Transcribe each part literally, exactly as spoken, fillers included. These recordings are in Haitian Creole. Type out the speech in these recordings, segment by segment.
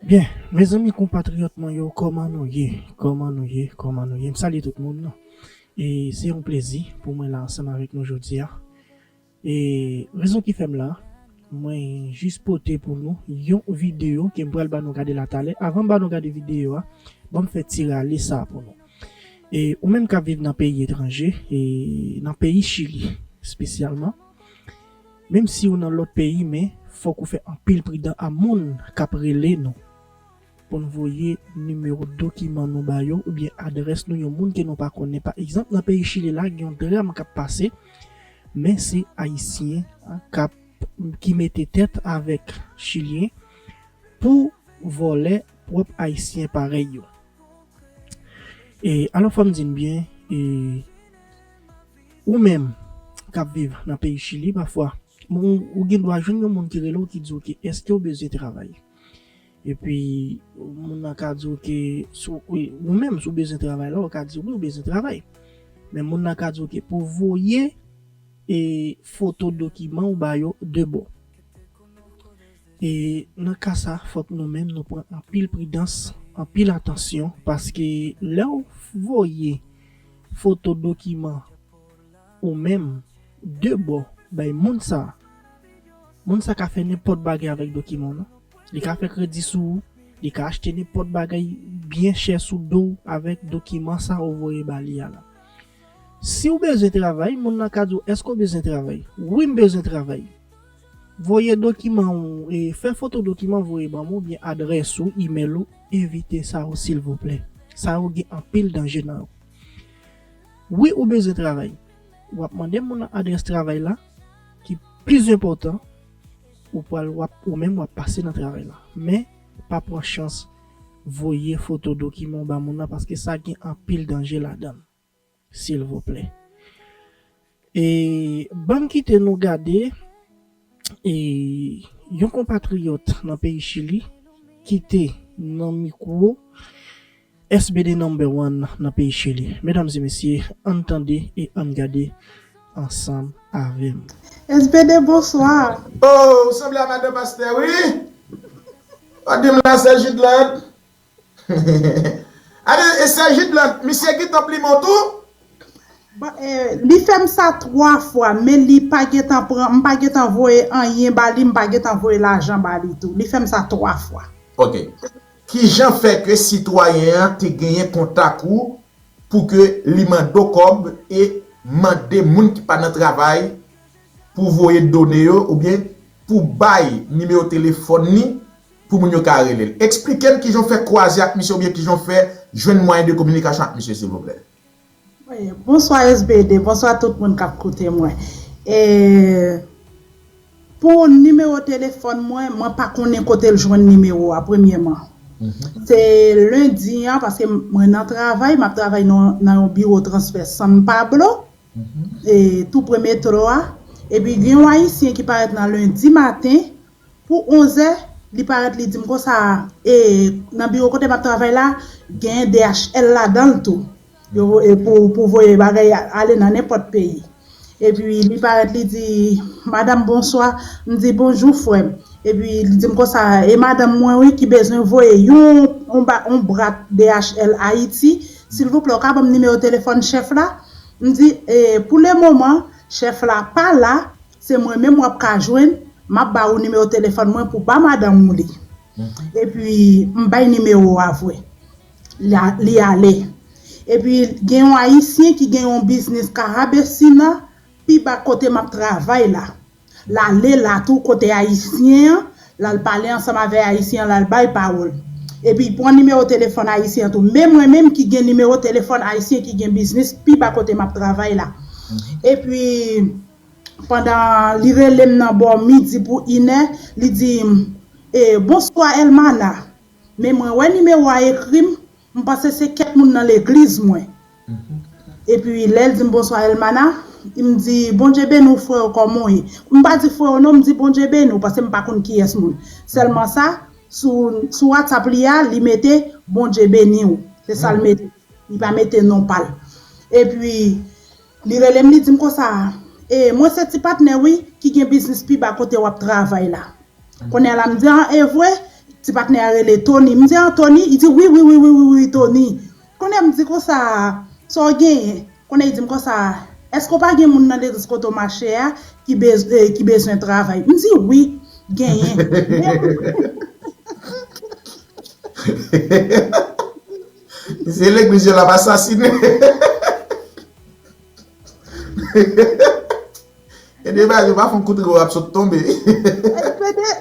Byen, mezanmi konpatriyòt mwen yo, kòman nou ye? Kòman nou ye? Kòman nou ye? M salye tout moun. E se yon plezi pou mwen la ansanm avèk nou jodi a. E rezon ki fè m la, mwen jis pote pou nou yon videyo ke m pral ba nou gade la talè. Avan m ba nou gade videyo a, ban m fè ti rale sa pou nou. E ou menm k ap viv nan peyi etranje, e nan peyi Chili espesyalman, menm si ou nan lòt peyi, men fòk ou fè anpil pridan a moun k ap rele nou pou n voye nimewo dokiman nou ba yo oubyen adrès nou yon moun ke nou pa konnen. Pa egzanp, nan peyi Chili la, gen yon dram k ap pase, men se Ayisyen, a, k ap, ki mete tèt avèk Chilyen pou vòlè pwòp Ayisyen parèy yo. E alò, fò m di n byen, e ou menm k ap viv nan peyi Chili, pafwa, ou, ou gen dwa jwenn yon moun ki rele w ki di w ke èske w bezwen travay. Epi, moun nan ka di w ke, si w, wi, ou menm, si w bezwen travay la, ou ka di wi, ou bezwen travay. Men moun nan ka di w ke pou voye e foto dokiman ou ba yo de bò. E nan ka sa, fòk nou menm nou pran anpil pridans, anpil atansyon, paske lè w voye foto dokiman ou menm de bò bay moun sa, moun sa ka fè nenpòt bagay avèk dokiman w nan. Li ka fè kredi sou ou, li ka achte nenpòt bagay byen chè sou do w avèk dokiman sa ou voye ba li a la. Si w bezwen travay, moun nan ka di w, èske w bezwen travay? Wi, m bezwen travay. Voye dokiman w, e, fè foto dokiman voye ban m oubyen adrès ou, imèl ou, evite sa yo silvouplè. Sa yo gen anpil danje nan yo. Wi, ou bezwen travay. W ap mande moun nan adrès travay la, ki plis enpòtan, ou pral, w ap, ou menm w ap pase nan travay la. Men, pa pran chans voye foto dokiman w ba moun nan, paske sa gen anpil danje ladan l. Silvouplè. E ban m kite nou gade, e yon konpatriyòt nan peyi Chili ki te nan mikwo S B D number one nan peyi Chili. Medam e mesye, ann tande e ann gade ansanm avè m. S B D, bonswa. Oh, ou sanble a madan pastè, wi. Ou di m la, sè Jidlad. Ale, e sè Jidlad, misye gentan plimen w tou? Bon, eh, li fè m sa twa fwa, men li pa gentan pran, m pa gentan voye anyen ba li, m pa gentan voye lajan ba li tou. Li fè m sa twa fwa. Ok. Kijan fè ke sitwayen an te genyen kontak ou pou ke li mande w kòb e mande moun ki pa nan travay pou voye done yo oubyen pou bay nimewo telefòn li pou moun yo ka rele l? Eksplike m kijan w fè kwaze ak misye oubyen kijan w fè jwenn mwayen de kominikasyon ak misye, silvouplè. Wi, bonswa S B D, bonswa tout moun k ap koute mwen. E, pou nimewo telefòn mwen, mwen pa konnen kote l jwenn nimewo a, premyèman. Se lendi an, paske mwen nan travay, m ap travay nan, nan yon biwo transfè San Pablo, e, tou pre metro a. Epi gen yon Ayisyen ki parèt nan lendi maten, pou onzè, li parèt, li di m konsa, e, nan biwo kote m ap travay la, gen D H L ladan l tou. Yo, e pou, pou voye bagay ale nan nenpòt peyi. Epi li parèt, li di, "Madanm, bonswa." M di, "Bonjou, frè m." Epi li di m konsa, "E madanm mwen, wi, ki bezwen voye yon, yon ba-, yon brat D H L Ayiti. Silvouplè, ou ka ban m nimewo telefòn chèf la?" M di, "E, pou le moman, chèf la pa la, se mwen menm w ap ka jwenn, m ap ba ou nimewo telefòn mwen pou ba madanm ou li." Epi, m bay nimewo a vre. Li a-, li ale. Epi, gen yon Ayisyen ki gen yon biznis Karabesina, pi ba kote m ap travay la. L ale la tou kote Ayisyen an, l al pale ansanm avè Ayisyen an, l al bay pawòl. Epi, l pran nimewo telefòn Ayisyen an tou. Men mwen menm ki gen nimewo telefòn Ayisyen ki gen biznis pi ba kote m ap travay la. Epi, pandan li rele m nan bò midi pou inè, li di, e, "Bonswa, Elmana." Men mwen wè nimewo a ekri m, m panse se kèk moun nan legliz mwen. Epi lè l di m, "Bonswa, Elmana," m di, "Bondye beni w, frè, kòman w ye?" M pa di, "Frè, non," m di, "Bondye beni w," paske m pa konn kiyès moun. Sèlman sa, sou, sou WhatsApp li a, li mete, "Bondye beni w." Se sa l mete. Li pa mete non pa l. Epi, li rele m, li di m konsa, "E, mwen se ti patnè, wi, ki gen biznis pi ba kote w ap travay la." Kounye a la, m di, "An, e vre?" Ti patnè a rele Tony. M di, "An, Tony?" Li di, "Wi, wi, wi, wi, wi, wi, Tony." Kounye a m di konsa, "Sa w genyen?" Kounye a li di m konsa, "Èske w pa gen moun nan legliz kote w mache a ki, bez, eh, ki bezwen travay?" M di, "Wi, genyen." Se legliz yo l ap asasinen. Ede baz yo pa fè yon kout ri w ap sot tonbe.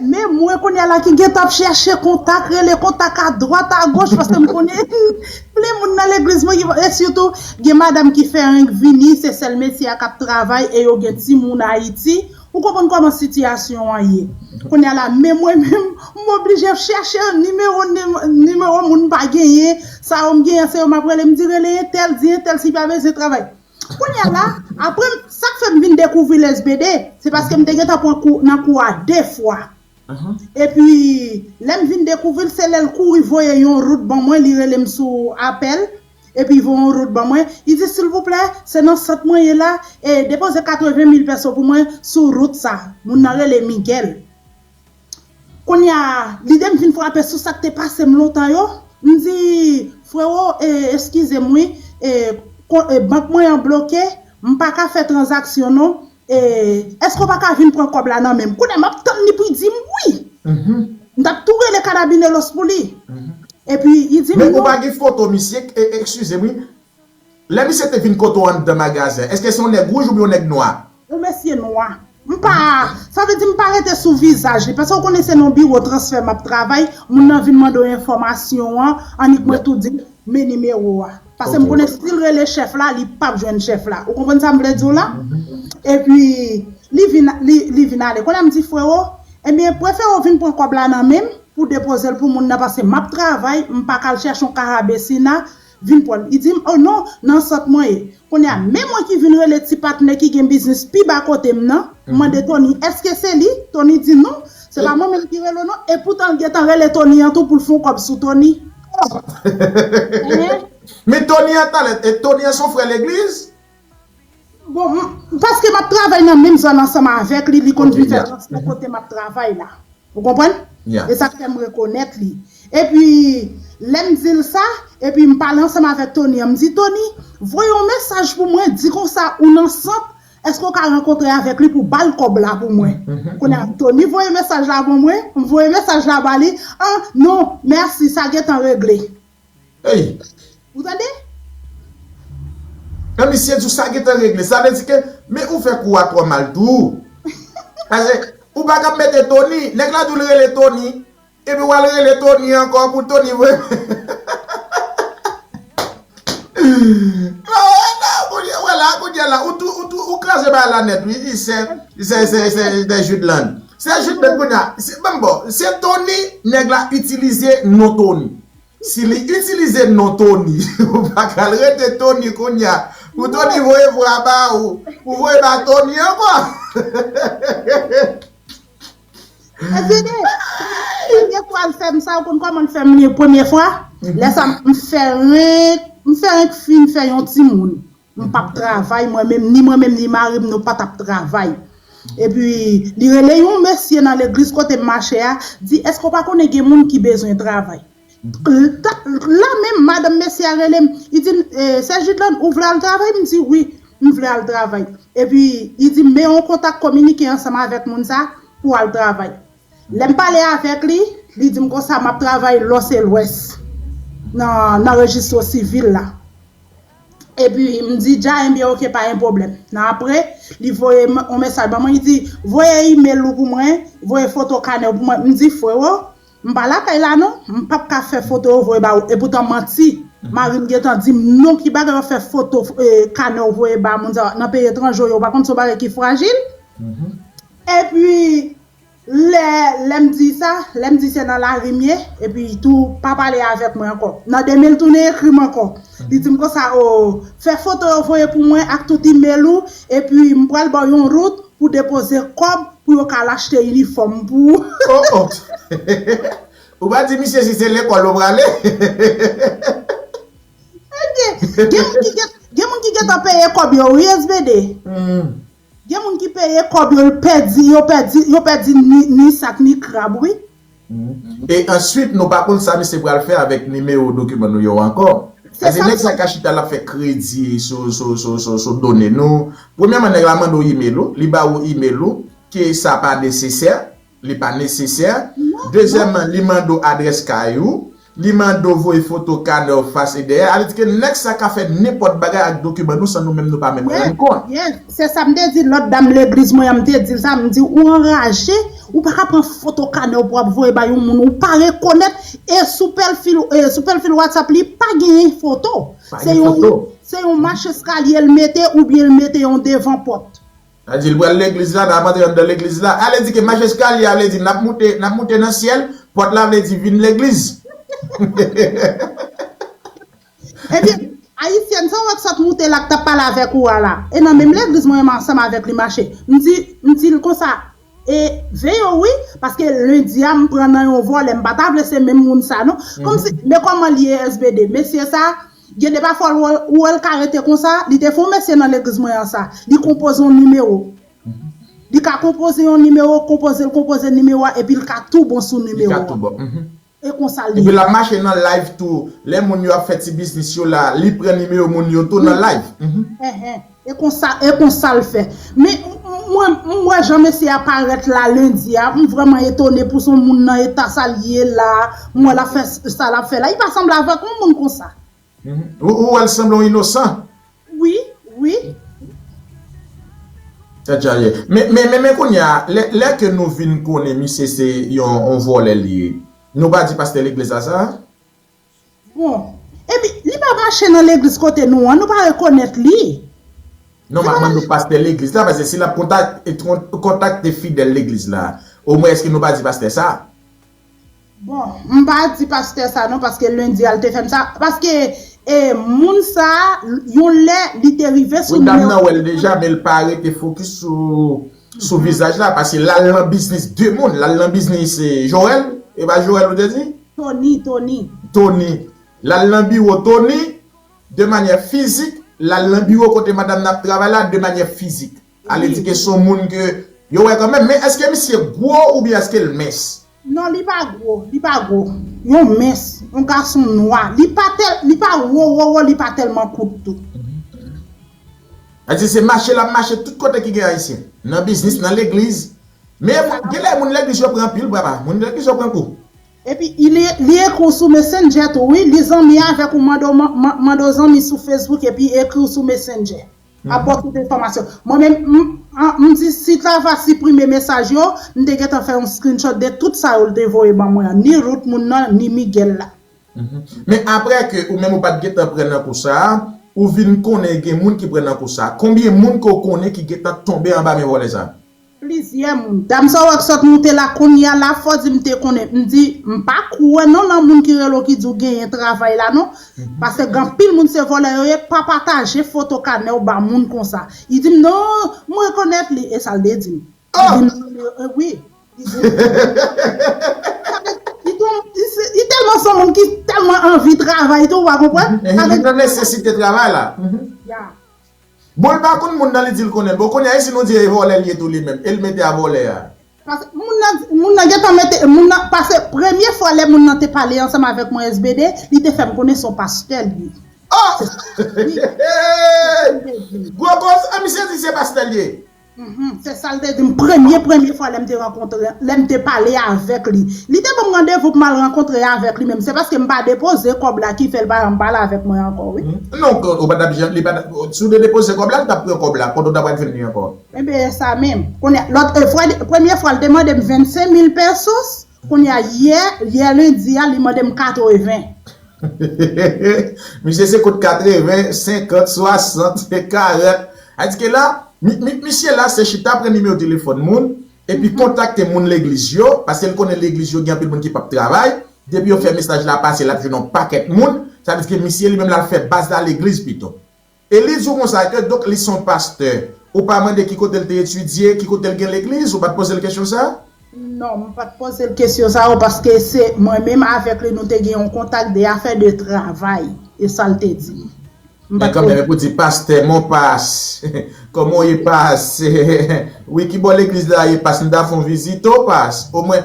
Men mwen kounye a la ki gentan ap chèche kontak, rele kontak adwat agoch paske m konnen plen moun nan legliz mwen ki e sitou gen madanm ki fè renk vini, se sèl mesye a k ap travay e yo gen timoun Ayiti. Ou konprann kòman sitiyasyon an ye. Kounye a la, men mwen menm, m oblije chèche nimewo, nimewo moun m pa genyen, sa yo m genyen se yo m ap rele, m di rele entèl, di entèl si pa bezwen travay. Kounye a la, apre sa k fè m vin dekouvri L S B D, se paske m te gentan pran kou nan kou a de fwa. Epi, lè m vin dekouvri l, se lè l kouri voye yon rout ban mwen, li rele m sou apèl, epi voye yon rout ban mwen. Li di, silvouplè, se nan sant mwen ye la, e depoze katreven mil pèso pou mwen sou rout sa. Moun nan rele Miguel. Kounye a, lide m vin frape sou sa k te pase m lontan yo. M di, frewo, e, eskize m wi, e, bank mwen an bloke, m pa ka fè tranzaksyon non. E, èske w pa ka vin pran kòb la nan men m? Kounye a, m ap tann li pou l di m wi. M t ap tou rele kanabinelos pou li. Epi, li di m non. Men ou pa gen foto misye, eskize m wi. Lè misye te vin kote w anndan magazen an, èske se yon nèg wouj oubyen yon nèg nwa? Yon mesye nwa. M pa, sa vle di m pa rete sou vizaj li, paske w konnen se nan yon biwo transfè m ap travay, moun nan vin mande w enfòmasyon an, annik mwen tou di l, men nimewo a. Paske m konnen si l rele chèf la, li p ap jwenn chèf la. Ou konprann sa m vle di w la? Epi, li vin, li, li vin ale. Kounye a m di, frewo, ebyen, prefere w vin pran kòb la nan men m pou depoze l pou moun nan, paske m ap travay, m pa ka al chèche yon karabesina, vin pran l. Li di m, o non, nan sant mwen ye. Kounye a, men mwen ki vin rele ti patnè ki gen biznis pi ba kote m nan, m mande Tony, èske se li? Tony di non, se pa mwen menm ki rele w non. Epoutan l gentan rele Tony an tou pou l fè yon kòb sou Tony. Men Tony an talè, e Tony an se yon frè legliz? Bon, paske m ap travay nan menm zòn ansanm avèk li, li konn vin fè transfè kote m ap travay la. Ou konprann? E sa k fè m rekonèt li. Epi, lè m di l sa, epi m pale ansanm avèk Tony an, m di, Tony, voye yon mesaj pou mwen, di konsa ou nan sant, èske w ka rankontre avèk li pou ba l kòb la pou mwen? Kounye a, Tony voye mesaj la ban mwen, m voye mesaj la ba li, an, non, mèsi, sa gentan regle. Ey! Ou tande? Nan misye di w sa gentan regle. Sa vle di ke, men ou fè kou a twò mal tou. Paske ou pa ka mete Tony, nèg la di w l rele Tony, epi w al rele Tony ankò pou Tony voye. Non, non, kounye, wè la, kounye la, ou tou, ou tou, ou kraze bagay la nèt, wi, se, se, se, se, se Judland. Se Judland kounye a, se, ban m ba w, se Tony, nèg la itilize non Tony. Si li itilize non Tony, ou pa ka al rete Tony kounye a. Pou Tony voye vwa ba ou, ou voye ba Tony ankò. Èzide, premye fwa l fè m sa, ou konn kòman l fè m li premye fwa? Lè sa m fè renk, m fè renk fin fè yon timoun. M p ap travay, mwen menm, ni mwen menm, ni mari m, nou pa t ap travay. Epi, li rele yon mesye nan legliz kote m mache a, di, èske w pa konnen gen moun ki bezwen travay? La menm, madanm mesye a rele m, li di m, e, sè Jidlan, ou vle al travay? M di, wi, m vle al travay. Epi, li di m, men yon kontak kominike ansanm avèk moun sa pou w al travay. Lè m pale avèk li, li di m konsa m ap travay Los Elwès nan, nan rejistro sivil la. Epi m di dja, enben oke, pa gen pwoblèm. Nan apre, li voye yon mesaj ban mwen, li di, voye imel ou pou mwen, voye foto kanè w pou mwen. M di, frewo, m pa lakay la non, m p ap ka fè foto yo voye ba ou. Epoutan manti, mari m gentan di m non, ki bagay w ap fè foto kanè w voye ba moun sa nan peyi etranje yo, ou pa konn se yon bagay ki frajil? Epi, Lè, lè m di sa, lè m di se nan lari m ye, epi tou pa pale avèk mwen ankò. Nan demen l tounen ekri m ankò. Li di m konsa, o, fè foto yo voye pou mwen ak tout imel ou, epi m pral ba w yon rout pou depoze kòb pou yo ka al achte inifòm pou ou. Oh, oh. Ou pa di misye si se lekòl ou prale? Ebyen, gen moun ki gen, gen moun ki gentan peye kòb yo, wi, S B D. Gen moun ki peye kòb yo, yo pèdi, yo pèdi, yo pèdi ni, ni sak, ni krab, wi. Mhm. E answit, nou pa konn sa misye pral fè avèk nimewo dokiman nou yo ankò. Paske nèg sa ka chita l ap fè kredi sou, sou, sou, sou, sou done nou. Premyèman, nèg la mande w imel ou, li ba ou imel ou, ke sa pa nesesè, li pa nesesè. Dezyèmman, li mande w adrès kay ou, li mande w voye foto kanè w fas e dèyè. Sa vle di ke nèg sa ka fè nenpòt bagay ak dokiman nou san nou menm nou pa menm rann kont. Se sa m te di lòt dam legliz mwen an, m te di l sa, m di ou anraje, ou pa ka pran foto kanè w pou ap voye bay yon moun ou pa rekonèt, e sou pèlfil, e sou pèlfil WhatsApp li pa genyen foto. Se yon, se yon mach eskalye l mete oubyen l mete yon devan pòt. Sa di l pral legliz la, n ap antre anndan legliz la. Ale di ke mach eskalye a vle di n ap moute, n ap moute nan syèl, pòt la vle di vin legliz. Ebyen, ayisyèn sa w wè k sot moute la k t ap pale avèk ou a la. E nan menm legliz mwen menm ansanm avèk li mache. M di, m di l konsa, e veye w wi, paske lendi a m pran nan yon vòlè, m pa ta vle se menm moun sa non. Kòmsi, men kòman l ye S B D, mesye sa, gen de pafwa ou wè l ka rete konsa, li te fè yon mesye nan legliz mwen an sa, li konpoze yon nimewo. Li ka konpoze yon nimewo, konpoze l, konpoze nimewo a, epi l ka tou bon sou nimewo a. Li ka tou bon. E konsa l ye. Epi l ap mache nan live tou. Lè moun yo ap fè ti biznis yo la, li pran nimewo moun yo tou nan live. Enhen. E konsa, e konsa l fè. Men, m, mwen, m wè jan mesye a parèt la lendi a, m vrèman etone pou se yon moun nan eta sa l ye la, m wè l ap fè s- sa l ap fè la. Li pa sanble avèk yon moun konsa. Ou, ou wè l sanble yon inosan. Wi, wi. Sa dja ye. Men, men, men, men kounye a, lè, lè ke nou vin konnen misye se yon, yon vòlè li ye, nou pa di pastè legliz la sa? Bon, epi li pa mache nan legliz kote nou an, nou pa rekonèt li. Non, m ap mande w pastè legliz la, paske si l ap kontak, e, kon- kontakte fidèl legliz la, omwen èske nou pa di pastè sa? Bon, m pa di pastè sa non, paske lendi a l te fè m sa, paske e, moun sa, yon lè, li te rive sou nimewo. Wi, dam nan wè l deja, men l pa rete fokis sou, sou vizaj la, paske l al nan biznis de moun, l al nan biznis e, Joel, e pa Joel ou te di? Tony, Tony. Tony. L al nan biwo Tony de manyè fizik, l al nan biwo kote madanm nan ap travay la de manyè fizik. Ale di ke se yon moun ke yo wè kanmenm. Men èske misye gwo oubyen èske l mens? Non, li pa gwo, li pa gwo. Yon mens, yon gason nwa. Li pa tèl, li pa wo, wo, wo, li pa tèlman kout tou. Sa di se mache l ap mache tout kote ki gen ayisyen. Nan biznis, nan legliz. Men gen lè moun legliz yo pran anpil, papa. Moun legliz yo pran kou. Epi li, li ekri w sou Messenger tou wi, li zanmi avèk ou, mande w, mande w zanmi sou Facebook epi ekri w sou Messenger. Ap ba w tout enfòmasyon. Mwen menm, m, m di si ta va siprime mesaj yo, m te gentan fè yon screenshot de tout sa yo l te voye ban mwen an, ni Ruth moun nan, ni Miguel la. Men aprè ke ou menm ou pa t gentan pran nan kou sa a, ou vin konnen gen moun ki pran nan kou sa a. Konbyen moun ke w konnen ki gentan tonbe anba men vòlè sa a? Plizyè moun. Dam sa w wè k sot moute la kounye a la fò di m te konnen. M di, m pa kwè non nan moun ki rele w ki di w genyen travay la non. Paske gen anpil moun se vòlè yo ye, pa pataje foto kanè w ba moun konsa. Li di m non, m rekonèt li, e sa l te di m. Li di m, wi. Li di m, li tèlman se yon moun ki tèlman anvi travay tou, ou pa konprann? Li nan nesesite travay la. Ya. Bon, l pa konn moun nan, li di l konnen l. Bon, kounye a, e si nou di e vòlè l ye tou li menm, e l mete a vòlè a? Paske moun nan, moun nan gentan mete, moun nan, paske premye fwa lè moun nan te pale ansanm avèk mwen S B D, li te fè m konnen se yon pastè l ye. Oh! Gwo koz, an misye di se pastè l ye. Mhm, se sa l te di m premye, premye fwa lè m te rankontre, lè m te pale avèk li. Li te ban m randevou pou m al rankontre avèk li, men se paske m pa depoze kòb la ki fè l pa janm pale avèk mwen ankò, wi. Non, ou pa t ap janm, li pa t, si w te depoze kòb la, li t ap pran kòb la, kote w ta pral jwenn li ankò? Enben, e sa menm. Kounye a, lòt, e, fwa, premye fwa, li te mande m vennsenk mil pesos, kounye a, yè, yè lendi a, li mande m katreven. Misye se kot katreven, senkant, swasant, karant. Sa di ke la, mi, mi, misye la se chita pran nimewo telefòn moun, epi kontakte moun legliz yo, paske l konnen legliz yo gen anpil moun ki p ap travay. Depi yo fè mesaj la pase, l ap jwenn yon pakèt moun. Sa vle di ke misye li menm l al fè baz la legliz pito. E li di w konsa ke donk li se yon pastè. Ou pa mande ki kote l te etidye, ki kote l gen legliz, ou pa t poze l kesyon sa? Non, m pa t poze l kesyon sa yo paske se mwen menm avèk li nou te gen yon kontak de afè de travay. E sa l te di m. M pa t poze. Men kanmenm, e pou di, pastè, mon pas, kòman w ye pas? Wi, ki bò legliz la ye pas? M ta fè yon vizit, o pas. Omwen.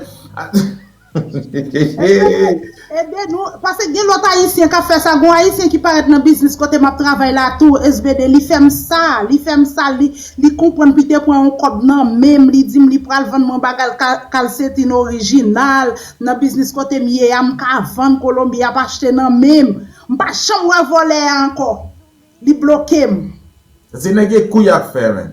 Ede nou, paske gen lòt ayisyen k ap fè sa. Gon ayisyen ki parèt nan biznis kote m ap travay la tou, S B D, li fè m sa, li fè m sa, li, li konprann pou te pran yon kòb nan men m, li di m li pral vann mwen bagay kal, kalsetin orijinal, nan biznis kote m ye a, m ka vann Kolonbi ap achte nan men m. M pa janm wè vòlè a ankò. Li bloke m. Se nèg e kou y ap fè, men.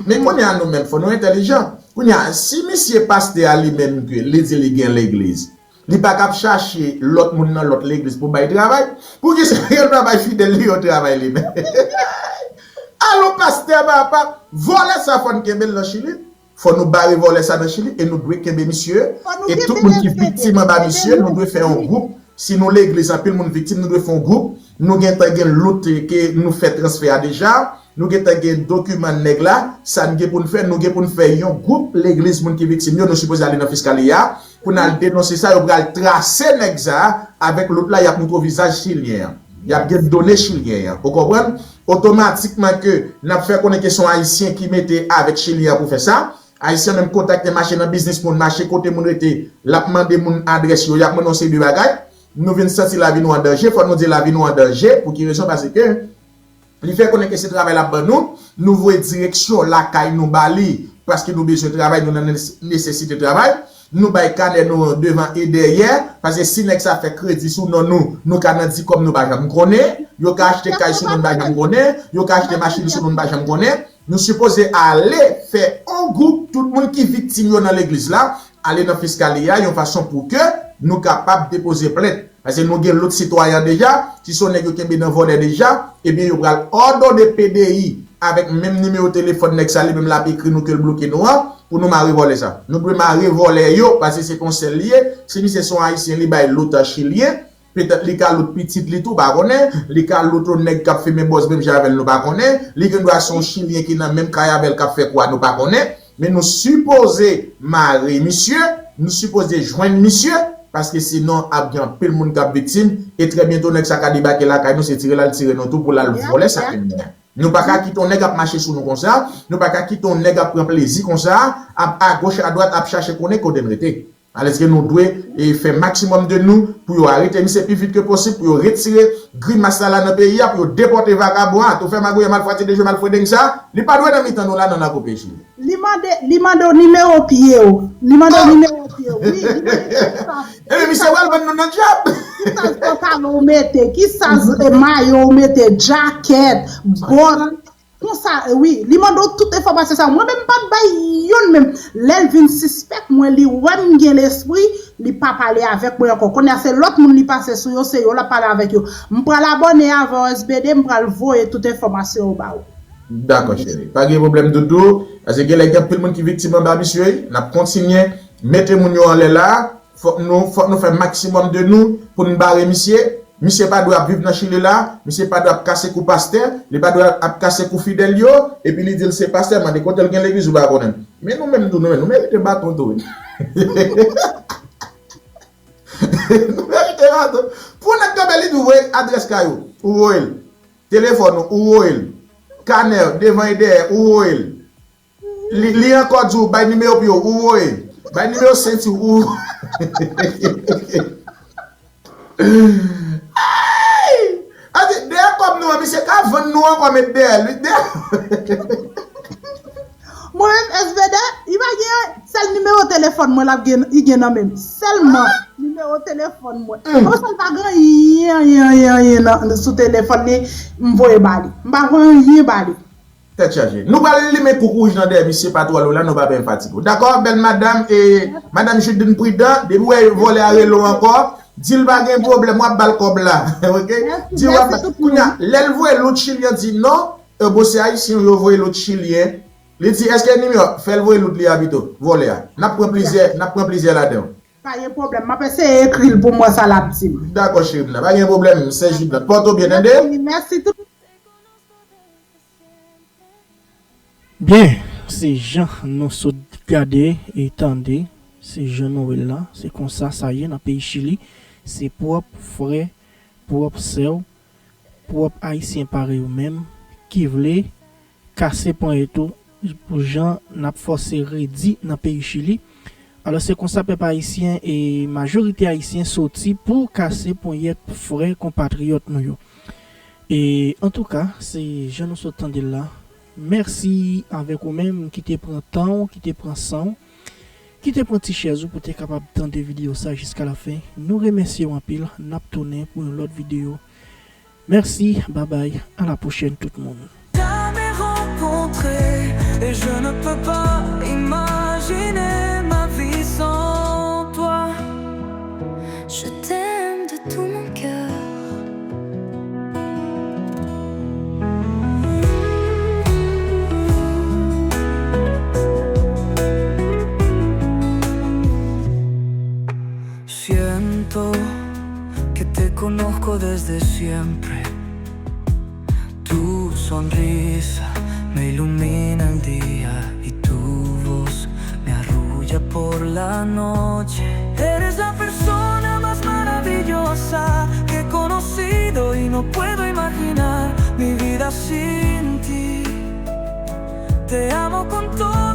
Men kounye a nou menm, fò nou entèlijan. Kounye a, si misye pastè a li menm ke li di li gen legliz, li pa kap chache lòt moun nan lòt legliz pou bay travay, poukisa l pa bay fidèl li yo travay li menm? Alon pastè papa, vòlè sa fò n kenbe l nan Chili. Fò nou bare vòlè sa nan Chili e nou dwe kenbe misye. E tout moun ki viktim anba misye, nou dwe fè yon gwoup. Si nou legliz anpil moun viktim, nou dwe fè yon gwoup. Nou gentan gen lout ke nou fè transfè a deja. Nou gentan gen dokiman nèg la. Sa n gen pou n fè, nou gen pou n fè yon gwoup legliz moun ki viktim yo. Nou sipoze ale nan fiskali a pou n al denonse sa. Yo pral trase nèg sa a avèk lout la. Y ap montre w vizaj chilyen an. Y ap gen done chilyen an. Ou konprann? Otomatikman ke n ap fè konnen ke se yon ayisyen ki mete avèk chilyen an pou fè sa. Ayisyen menm kontakte, mache nan biznis moun, mache kote moun rete, l ap mande moun adrès yo, y ap mande yon seri de bagay. Nou vin santi lavi nou an danje, fò nou di lavi nou an danje. Pou ki rezon? Paske li fè konnen ke se travay l ap ban nou, nou voye direksyon lakay nou ba li, paske nou bezwen travay, nou nan nes- nesesite travay. Nou bay kanè nou devan e dèyè, paske si nèg sa fè kredi sou non nou, nou ka nan di kòb nou pa janm konnen, yo ka achte kay sou non nou pa janm konnen, yo ka achte machin sou non nou pa janm konnen. Nou sipoze ale fè yon gwoup, tout moun ki viktim yo nan legliz la, ale nan fiskali a yon fason pou ke nou kapab depoze plent. Paske nou gen lòt sitwayen deja, si se yon nèg yo kenbe nan vòlè deja, ebyen yo pral òdone P D I avèk menm nimewo telefòn nèg sa li menm l ap ekri nou ke l bloke nou an, pou nou mare vòlè sa. Nou dwe mare vòlè yo, paske se pa yon sèl li ye. Si misye se yon ayisyen, li bay lout chilyen, petèt li ka lout pitit li tou, pa konnen, li ka lout yon nèg k ap fimen bòz menm jan avè l, nou pa konnen, li gendwa se yon chilyen ki nan menm kay avè l k ap fè kwa, nou pa konnen. Men nou sipoze mare misye, nou sipoze jwenn misye, paske sinon ap gen anpil moun k ap viktim, e trè byento nèg sa ka debake lakay nou, se tire l al tire nou tou pou l al vòlè sa ke nou gen. Nou pa ka kite yon nèg ap mache sou nou konsa, nou pa ka kite yon nèg ap pran plezi konsa, ap agoch adwat ap chache konnen kote n rete. Alèske nou dwe e fè maksimòm de nou pou yo arete misye pi vit ke posib, pou yo retire grimas sa la nan peyi a, pou yo depòte vakabon an, tou fè magouyè malfwati de je malfredeng sa, li pa dwe nan mitan nou la nan nan kou peyi Chili. Li mande, li mande w nimewo pye w. Li mande w nimewo pye w. Wi, li mande w ki saz. Ebyen, misye pral vann nou nan dyab. Ki saz pantalon w mete, ki saz e, mayo w mete, djakèt, bòt. Konsa, wi, li mande w tout enfòmasyon sa yo. Mwen menm m pa t bay youn menm. Lè l vin sispèk mwen, li wè m gen lespri, li pa pale avèk mwen ankò. Kounye a se lòt moun li pase sou yo, se yo l ap pale avèk yo. M pral abòne avè w S B D, m pral voye tout enfòmasyon yo ba ou. Dakò cheri. Pa gen pwoblèm doudou. Paske genlè gen anpil moun ki viktim anba misye. N ap kontinye mete moun yo anlè la. Fòk nou, fòk nou fè maksimòm de nou pou n bare misye. Misye pa dwe ap viv nan Chili la. Misye pa dwe ap kase kou pastè. Li pa dwe ap kase kou fidèl yo. Epi li di l se pastè. Mande kote l gen legliz ou pa konnen. Men nou menm tou, nou menm, nou merite baton tou wi. Nou merite baton. Pou nèg kanpe li di w voye adrès kay ou, ou voye l. Telefòn ou, ou voye l. Kanè devan e dèyè, ou voye l. Li, li ankò di w bay nimewo pye w, ou voye. Bay nimewo senti w, ou voye. Ay! Adi, dèyè kòb nou an, misye ka vann nou ankò met dèyè l wi. Dèyè. Mwen menm, S V D, li pa gen sèl nimewo telefòn mwen l ap gen, li gen nan men m. Sèlman nimewo telefòn mwen. Konsa l pa gen anyen, anyen, anyen, anyen nan, sou telefòn li, m voye ba li. M pa voye anyen ba li. Tèt chaje. Nou pral limen kouk wouj nan dèyè misye pa twò lwen la, nou pa pè fatige w. Dakò, bèl madanm, e madanm Judine Prudent, depi w wè vòlè a rele w ankò, di l pa gen pwoblèm, w ap ba l kòb la. Oke? Di l w ap ba l. Kounye a, lè l voye lout chilyen di non, e bon, se ayisyen yo voye lout chilyen. Li di, èske nimewo, fè l voye lout li a pito, vòlè a. N ap pran plizyè, n ap pran plizyè ladan yo. Pa gen pwoblèm, m ap eseye ekri l pou m wè sa l ap di m. Dakò, cheri m nan, pa gen pwoblèm, sè Judith. Pòte w byen, tande? Mèsi, mèsi tout. Byen, se jan nou sot gade e tande, se jan nou wè l la, se konsa sa ye nan peyi Chili, se pwòp frè, pwòp sè w, pwòp ayisyen parèy ou menm ki vle kase ponyèt ou pou jan n ap fòse redi nan peyi Chili. Alò, se konsa, pèp ayisyen e majorite ayisyen soti pou kase ponyèt frè konpatriyòt nou yo. E antouka, se jan nou sot tande l la. Mèsi avèk ou menm ki te pran tan w, ki te pran san w, ki te pran ti chèz ou pou te kapab tande videyo sa jiska lafen. Nou remèsye w anpil. N ap tounen pou yon lòt videyo. Mèsi, babay, a la pwochèn tout moun. Jamais rencontré et je ne peux pas imaginer ma vie sans toi. Je t'aime de tout mon cœur. Siento que te conozco desde siempre. Tu sonrisa me ilumina el día y tu voz me arrulla por la noche. Eres la persona más maravillosa que he conocido y no puedo imaginar mi vida sin ti. Te amo con todo